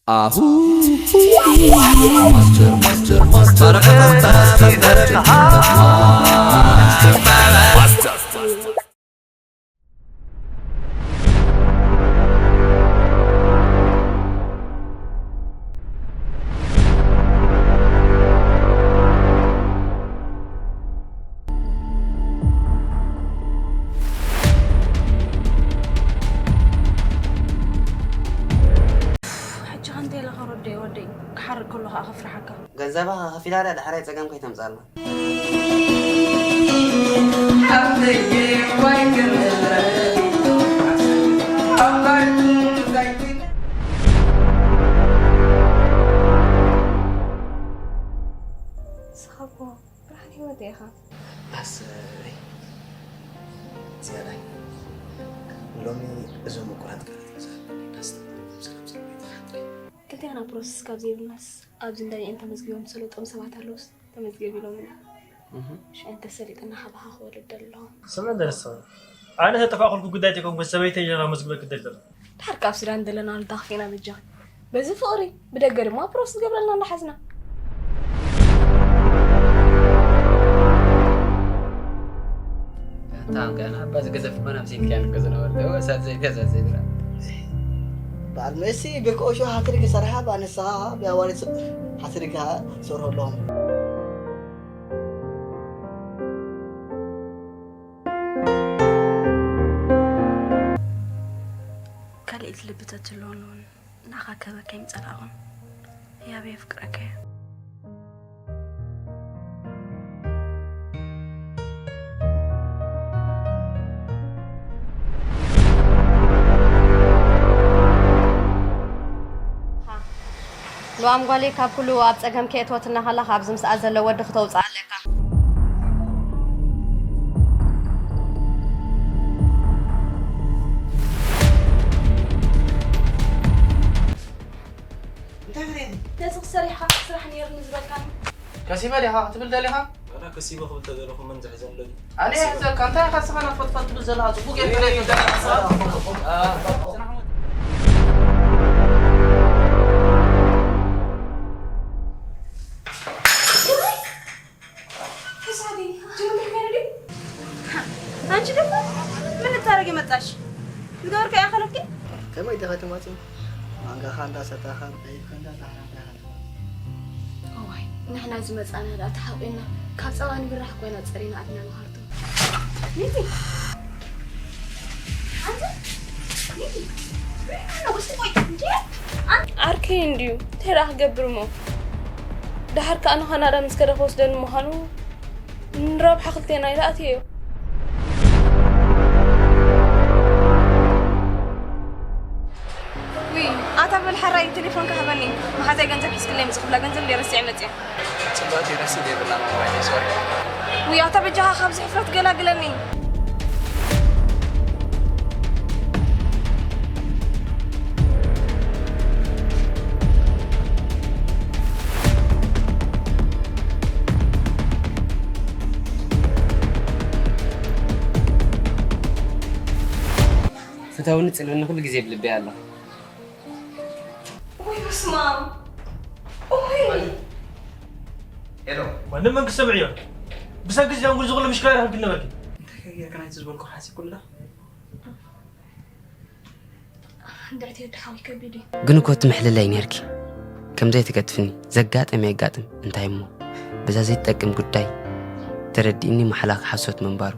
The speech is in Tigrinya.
ኣሁ ማስተር ማስተር ማስተር ማስተር ሕጂ ከንተ ኢለ ከረዶ ወደይ ክሓርቅ ከሎ ከዓ ከፍርሓካ። ገንዘባ ከፊላ ድያ ዳሕራይ ፀገም ከይተምፅኣልና። ንስኻ እኮ ብርሃን ህይወተይ ኢኻ። ኣሰይ ዝያዳይ ሎሚ እዞም ምቁራት ቃላት ክዛረበኒ እናስተማቕሩ ሰላም ሰላም ይትሓትሪ። ክልቴና ፕሮሰስ ካብ ዘይብልናስ ኣብዚ እንዳ ዲኤን ተመዝጊቦም ዝሰለጦም ሰባት ኣለውስ ተመዝገብ ኢሎምና። ሽዕን ተሰሊጥና ካባኻ ክወልድ ኣለኹ። ስምዒ ደርሰው ኣነ ተጠፋእኩልኩ ጉዳይ ተይኮንኩ ሰበይተይ ጀራ መዝግበ ክደል ዘሎ። ድሓር ካብ ሱዳን ዘለና ልዳኽ ኬና በጃኺ በዚ ፍቕሪ ብደገ ድማ ፕሮስ ዝገብረልና እንዳሓዝና። ኣንታ ኣንቀና ኣባ ዝገዘፍ እኮ ናብ ዘይትካን እኮ ዝነበረ ደው እሳት ዘይተዛ ዘይትራ በዓል መሲ ብኮሾ ሃትሪክ ሰርሓ ባንሳ ብያዋሪ ሃትሪክ ሰርሆ ኣለኹም። ካልኤት ልቢ ተትህልወኒ እውን ንኣኻ ክህበካ ኣይምጸላእኹን። ህያበይ የፍቅረካ እየ። ልዋም ጓለይ ካብ ኩሉ ኣብ ጸገም ከየእትወትና ከላ ካብዚ ምስኣ ዘሎ ወዲ ክተውጽኣ ኣለካ። እንታይ ትርእየኒ? ነዚ ክትሰርሕ ኢኻ ስራሕ ነይርኒ ዝበልካኒ። ከሲበ ዲኻ ክትብል ደሊኻ? ኣነ ከሲበ ክብል ተደለኹ መን ዝሕዘኒ ደልዩ? ኣነ ይሕዘካ እንታይ ኢኻ ስኻ ናፈጥፋጥ ትብል ዘለኻ ጽቡቕ ጌርካ ናይ ተዛረብካ። ሕሳቢ ጅምር ከይኑ ድዩ? አንቺ ደግሞ ምን ልታረጊ መጣሽ? ዝገበርካዮ ከለፍኪ? ከመይ ዲኻ ትመጺ? ማንጋኻ እንዳሰታኻ ቀይሕካ እንዳዛሕራሕካ ኢኻ ትመጺ። እዋይ ንሕና ዝመጻና ደኣ ተሓቂና ካብ ጸባ ንብራሕ ኮይና ጸሪና ኣድና ንሃርቶ። ሚቲ! ኣንተ! ሚቲ! ዓርከይ እንድዩ እንታይ ደኣ ክገብር እሞ ደሓር ከኣ ንካናዳ ምስ ከደ ክወስደኒ ምዃኑ ንረብሓ ክልቴና ኢለ ኣትየዮ። ውይ ኣታ በል ሓራይ ቴሌፎንካ ሃበኒ መሓዛይ ገንዘብ ሒዝክለይ ምጽእ ክብላ ገንዘብ እንድየ ረሲዐ መጽየ። ጽብቕቲ ረሲድ የብላን ሞባይለይ ሶሪ። ውይ ኣታ በጃኻ ካብዚ ሕፍረት ገላግለኒ። ፍተውኒ ጽልእኒ ኩሉ ግዜ ብልበይ ኣለኺ። ኡይ በስማም ኡይ ሄሎ ማንም መን ክሰምዕ እዮ ብሰንኪ እዚ ኣንጉል ዝኹሉ ምሽክላ ይረኽብ ክነበርኪ እንታይ ከጌርካ ናይቲ ዝበልኩ ሓሲኩላ እንድዕቲ ወዲ ሓወይ ከቢድ እዩ ግን እኮ ትምሕልለይ ነርኪ ከምዘይ ትገድፍኒ ዘጋጥም የጋጥም እንታይ እሞ በዛ ዘይትጠቅም ጉዳይ ተረዲእኒ ማሕላኺ ሓሶት ምንባሩ